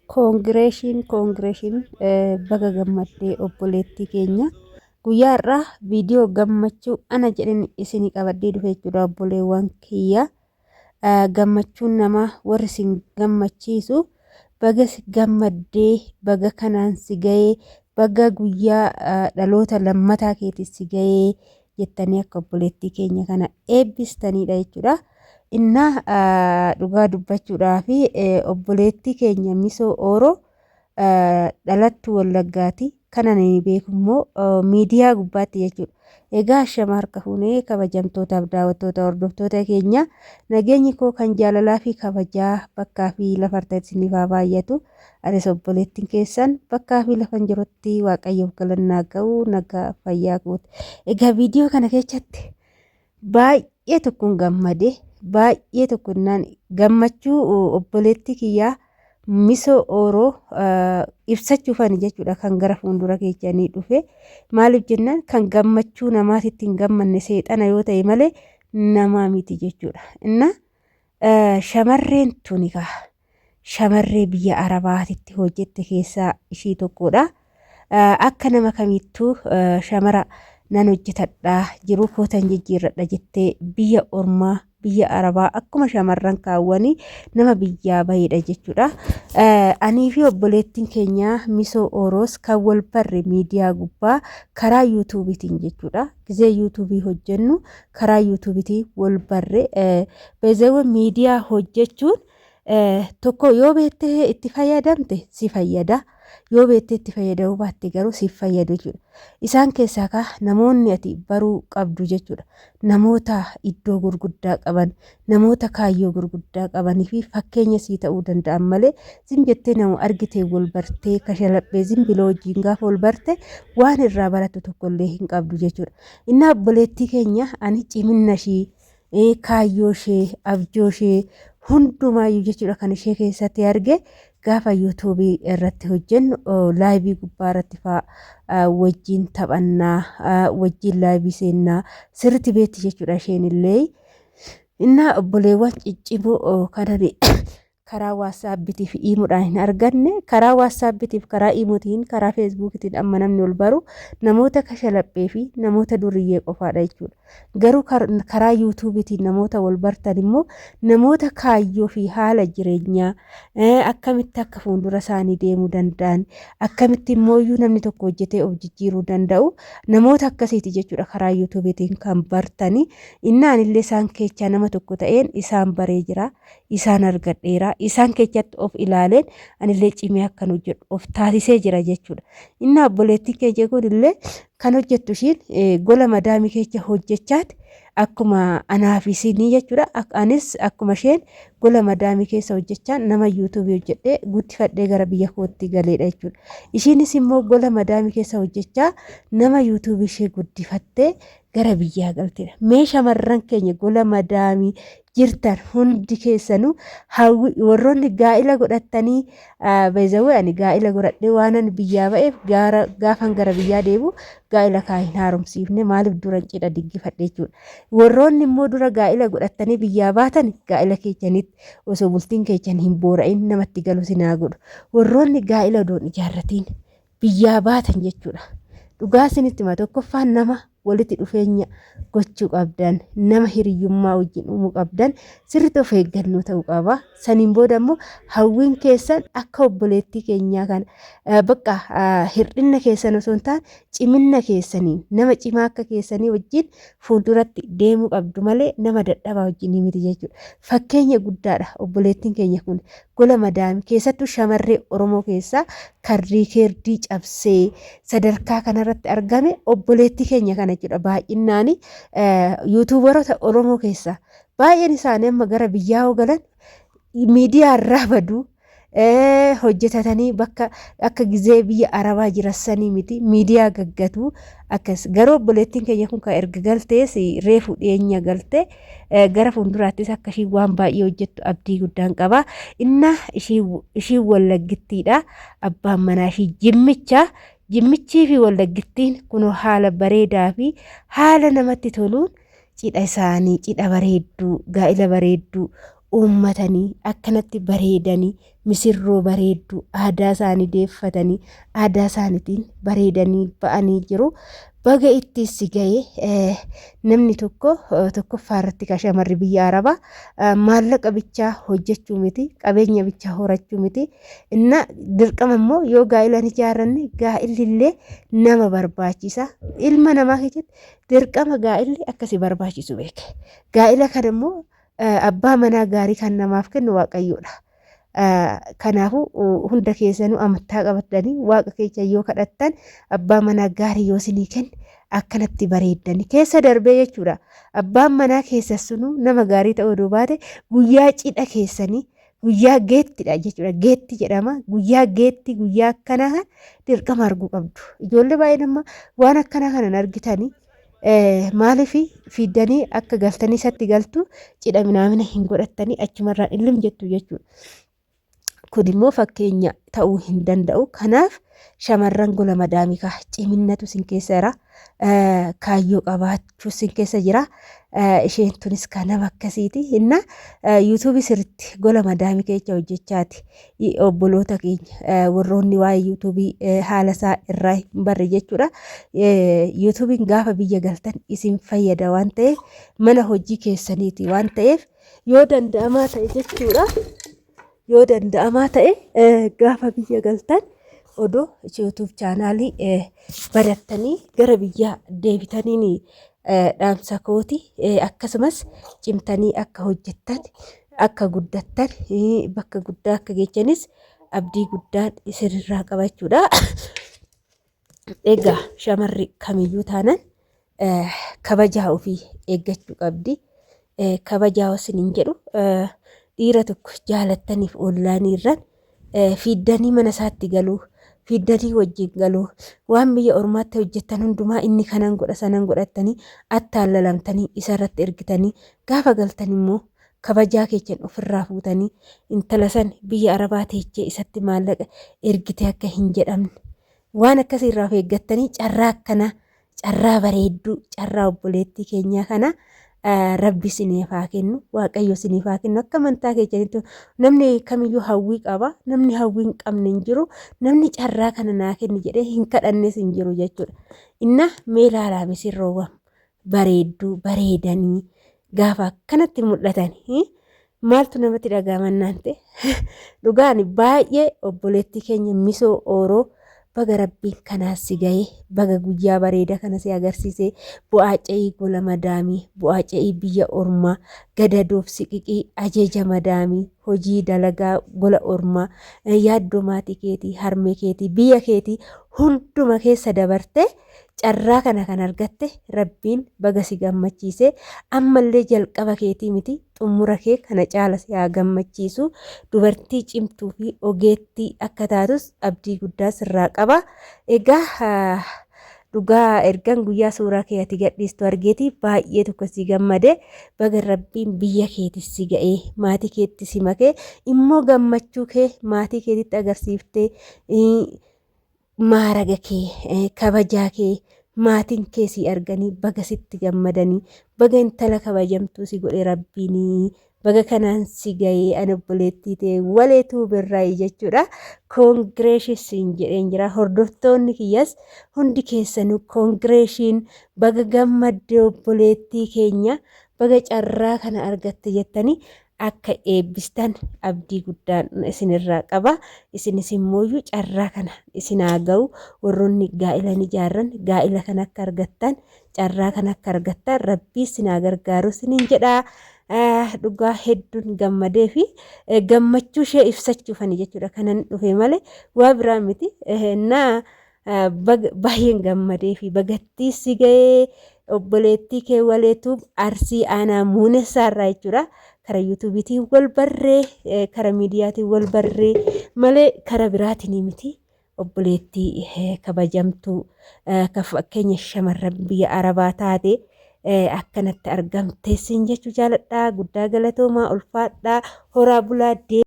Koongireeshiin koongireeshiin baga gammaddee obboleettii keenya. Guyyaa har'aa viidiyoo gammachuu ana jedhen isinii qabadhee dhufe jechuudha obboleewwan kiyya. Gammachuun namaa warri isin gammachiisu baga si gammaddee baga kanaan si ga'ee baga guyyaa dhaloota lammataa keetii si ga'ee jettanii akka obboleettii keenya kana eebbistaniidha jechuudha. Innaa dhugaa dubbachuudhaa fi obboleettii keenya Misoo Ooroo dhalattuu Wallaggaati. Kan ani beeku immoo miidiyaa gubbaatti jechuudha. Egaa ashama harka fuunee kabajamtootaaf daawwattoota hordoftoota keenya nageenyi koo kan jaalalaa fi kabajaa bakkaa fi lafa artan isiniif haa baay'atu. Anis obboleettiin keessan bakkaa fi lafan jirutti Waaqayyoof galannaa ga'u nagaa fayyaa kooti. Egaa viidiyoo kana keessatti baay'ee tokkon gammade baay'ee tokko naan gammachuu obboleettii kiyyaa misoo ooroo ibsachuufani jechuudha kan gara fuuldura keechanii dhufe. Maaliif jennaan kan gammachuu namaatitti hin gammanne seexana yoo ta'e malee namaa miti jechuudha. Inna shamarreen tuni kaa shamarree biyya Arabaatitti hojjette keessaa ishii tokkodha. Akka nama kamiittuu shamara nan hojjetadha jiruu kootan jijjiirradha jettee biyya ormaa biyya Arabaa akkuma shamarran kaawwanii nama biyyaa baheedha jechuudha. Anii fi obboleettiin keenya Misoo Ooroos kan wal barre miidiyaa gubbaa karaa yuutuubiitiin jechuudha. Gizee yuutuubii hojjennu karaa yuutuubiitiin wal barre. Beezeewwan miidiyaa hojjechuun Tokko yoo beektee itti fayyadamte si fayyada. Yoo beektee itti fayyadamuu baatte garuu si fayyadu jechuudha. Isaan keessaa kaa namoonni ati baruu qabdu jechuudha. Namoota iddoo gurguddaa qaban, namoota kaayyoo gurguddaa qabanii fi fakkeenya sii ta'uu danda'an malee zim jettee nama argitee wal bartee kashalaphee zim biloo wajjin gaafa wal barte waan irraa barattu tokkollee hin qabdu jechuudha. Innaa obboleettii keenya ani ciminna ishii kaayyoo ishee, abjoo ishee hundumaayyuu jechuudha kan ishee keessatti arge gaafa yuutuubii irratti hojjennu laayivii gubbaa irratti fa'aa wajjin taphannaa wajjin laayivii seennaa sirriitti beekti jechuudha isheen illee. Innaa obboleewwan ciccimoo kanan karaa waatsaappiitii fi iimoodhaan hin arganne karaa waatsaappiitii fi karaa iimootiin karaa feesbuukiitiin amma namni ol baru namoota kashalaphee fi namoota duriyyee qofaadha jechuudha. Garuu karaa yuutuubiitiin namoota wal bartan immoo namoota kaayyoo fi haala jireenyaa akkamitti akka fuuldura isaanii deemuu danda'an akkamitti immoo namni tokko hojjetee of jijjiiruu danda'u namoota akkasiiti jechuudha karaa yuutuubiitiin kan bartani. Innaan illee isaan keechaa nama tokko ta'een isaan baree jira. Isaan argadheera. Isaan keessatti of ilaaleen anillee cimee akkan hojjedhu of taasisee jira jechuudha. Inni obboleettiin keenya kun illee kan hojjettu ishiin gola madaamii keessa hojjechaati akkuma anaaf isinii jechuudha. Anis akkuma isheen gola madaamii keessa hojjechaa nama yuutuubii hojjedhee guddifadhee gara biyya kootti galeedha jechuudha. Ishiinis immoo gola madaamii keessa hojjechaa nama yuutuubii ishee guddifattee gara biyyaa galteedha. Mee shamarran keenya gola madaamii jirtan hundi keessanuu hawwi warroonni gaa'ila godhattanii bayzawee ani gaa'ila godhadhee waanan biyyaa ba'eef gaara gaafan gara biyyaa deebu gaa'ila kaa hin haaromsiifne maaliif duran cidha diggifadhe jechuudha. Warroonni immoo dura gaa'ila godhattanii biyyaa baatan gaa'ila keessanitti osoo bultiin keessan hin boora'in namatti galu sinaa godhu. Warroonni gaa'ila odoon ijaarratiin biyyaa baatan jechuudha. Dhugaa isinitti hima tokkoffaan nama walitti dhufeenya gochuu qabdan nama hiriyyummaa wajjin uumuu qabdan sirriitti of eeggannoo ta'uu qaba. Saniin booda immoo hawwiin keessan akka obboleettii keenyaa kana bakka hir'inna keessan osoo hin taane ciminna keessanii nama cimaa akka keessanii wajjin fuulduratti deemuu qabdu malee nama dadhabaa wajjin miti jechuudha. Fakkeenya guddaadha obboleettiin keenya kun gola madaamii keessattuu shamarree Oromoo keessaa kan riikeerdii cabsee sadarkaa kanarratti argame obboleettii keenya kana jechuudha. Baay'inaan yuutuubaroota Oromoo keessaa baay'een isaanii amma gara biyyaa yoo galan miidiyaa irraa badu hojjetatanii bakka akka gizee biyya arabaa jiran sanii miti miidiyaa gaggatu akkas garuu obboleettiin keenya kun kan erga galtees reefu dhiyeenya galte gara fuulduraattis akka ishiin waan baay'ee hojjettu abdii guddaan qaba inna ishiin wallaggittiidha abbaan manaa ishii jimmicha jimmichii fi wallaggittiin kunoo haala bareedaa fi haala namatti toluun cidha isaanii cidha bareedduu gaa'ila bareedduu uummatanii akkanatti bareedanii misirroo bareedduu aadaa isaanii deeffatanii aadaa isaaniitiin bareedanii ba'anii jiru. Baga itti si ga'e namni tokko tokkoffaa irratti ka shamarri biyya Arabaa maallaqa bichaa hojjechuu miti qabeenya bichaa horachuu miti inna dirqama immoo yoo gaa'ila hin ijaarranne gaa'illi nama barbaachisa ilma namaa keessatti dirqama gaa'illi akkasi barbaachisu beeke gaa'ila kana immoo abbaa manaa gaarii kan namaaf kennu Waaqayyoodha. Kanaafuu hunda keessanuu amantaa qabattanii waaqa keessa yoo kadhattan abbaa manaa gaarii yoo isinii kenne akkanatti bareeddani keessa darbee jechuudha. Abbaan manaa keessa sunuu nama gaarii ta'uu oduu baate guyyaa cidha keessanii guyyaa geettidha jechuudha. Geetti jedhama. Guyyaa geetti guyyaa akkanaa kan dirqama arguu qabdu. Ijoollee baay'een amma waan akkanaa kana hin argitanii. Maaliif fiiddanii akka galtanii isatti galtu cidha minaamina hin godhattanii achumarraan illim jettu jechuudha. Kun immoo fakkeenya ta'uu hin danda'u. Kanaaf shamarran gola madaamikaa ciminnatu isin keessa jira. Kaayyoo qabaachuu isin keessa jira. Isheen tunis kan nama akkasiiti. Inna yuutuubii sirriitti gola madaamii keessa hojjechaati. Obboloota keenya warroonni waa'ee yuutuubii haala isaa irraa hin barre jechuudha. Yuutuubiin gaafa biyya galtan isin fayyada waan ta'eef mana hojii keessaniiti waan ta'eef yoo danda'amaa ta'e jechuudha. Yoo danda'amaa ta'e gaafa biyya galtan odoo yuutuub chaanaalii banattanii gara biyyaa deebitaniin dhaamsa kooti akkasumas cimtanii akka hojjettan akka guddattan bakka guddaa akka geechanis abdii guddaan isinirraa qabachuudha. Egaa shamarri kamiyyuu taanan kabajaa ofii eeggachuu qabdi. Kabajaa isiniin jedhu dhiira tokko jaalattaniif ollaanii irraan fiiddanii mana isaatti galuu fiiddanii wajjin galuu waan biyya ormaatti hojjettan hundumaa inni kanan godha sanan godhattanii attaallalamtanii isarratti ergitanii gaafa galtan immoo kabajaa keessan ofirraa fuutanii intala san biyya arabaa teechee isatti maallaqa ergite akka hin jedhamne waan akkasii irraa of eeggattanii carraa akkanaa carraa bareedduu carraa obboleettii keenyaa kana rabbi isiniif haa kennu waaqayyo isiniif haa kennu akka amantaa keessanitti namni kamiyyuu hawwii qaba namni hawwii hin qabne hin jiru namni carraa kana naa kenni jedhee hin kadhannes hin jiru jechuudha. Inna mee ilaalaa misirroowwan bareedduu bareedanii gaafa akkanatti mul'atan maaltu namatti dhaga'amannaan ta'e dhugaan baay'ee obboleettii keenya misoo ooroo baga rabbiin kanaa si ga'ee baga guyyaa bareeda kana si agarsiise bu'aa ce'ii gola madaamii bu'aa ce'ii biyya ormaa gadadoof siqiqii ajaja madaamii hojii dalagaa gola ormaa yaaddoo maatii keetii harmee keetii biyya keetii hunduma keessa dabarte carraa kana kan argatte rabbiin baga si gammachiise ammallee jalqaba keetii miti xumura kee kana caala si haa gammachiisu dubartii cimtuu fi ogeettii akka taatus abdii guddaa sirraa qaba egaa dhugaa ergan guyyaa suuraa kee ati gadhiistu argeeti baay'ee tokko si gammade baga rabbiin biyya keetti si ga'ee maatii keetti si makee immoo gammachuu kee maatii keetitti agarsiiftee maaraga kee kabajaa kee maatiin kee si arganii baga sitti gammadanii baga intala kabajamtuu si godhe rabbiinii baga kanaan si ga'ee ani obboleettii ta'e waleetuu birraa'ii jechuudha. Congratulations jedheen jira. Hordoftoonni kiyyas hundi keessanuu congratulations baga gammadde obboleettii keenya baga carraa kana argatte jettanii akka eebbistan abdii guddaan isinirraa qaba. Isinis immooyyuu carraa kana isin haa ga'u. Warroonni gaa'ila ni ijaarran gaa'ila kana akka argattan carraa kana akka argattan rabbii isin haa gargaaru isiniin jedha. Dhugaa hedduun gammadee fi gammachuu ishee ibsachuufani jechuudha kanan dhufe malee waa biraa miti. Na baay'een gammadee fi bagattii si ga'ee obboleettii kee waleetuuf Arsii aanaa Muunessaa irraa jechuudha. Kara yuutuubiitiin wal barree kara miidiyaatiin wal barree malee kara biraatiin miti. Obboleettii kabajamtuu kan fakkeenya shamarran biyya Arabaa taate akkanatti argamte siin jechuu jaaladha. Guddaa galatoomaa ulfaadhaa horaa bulaa deema.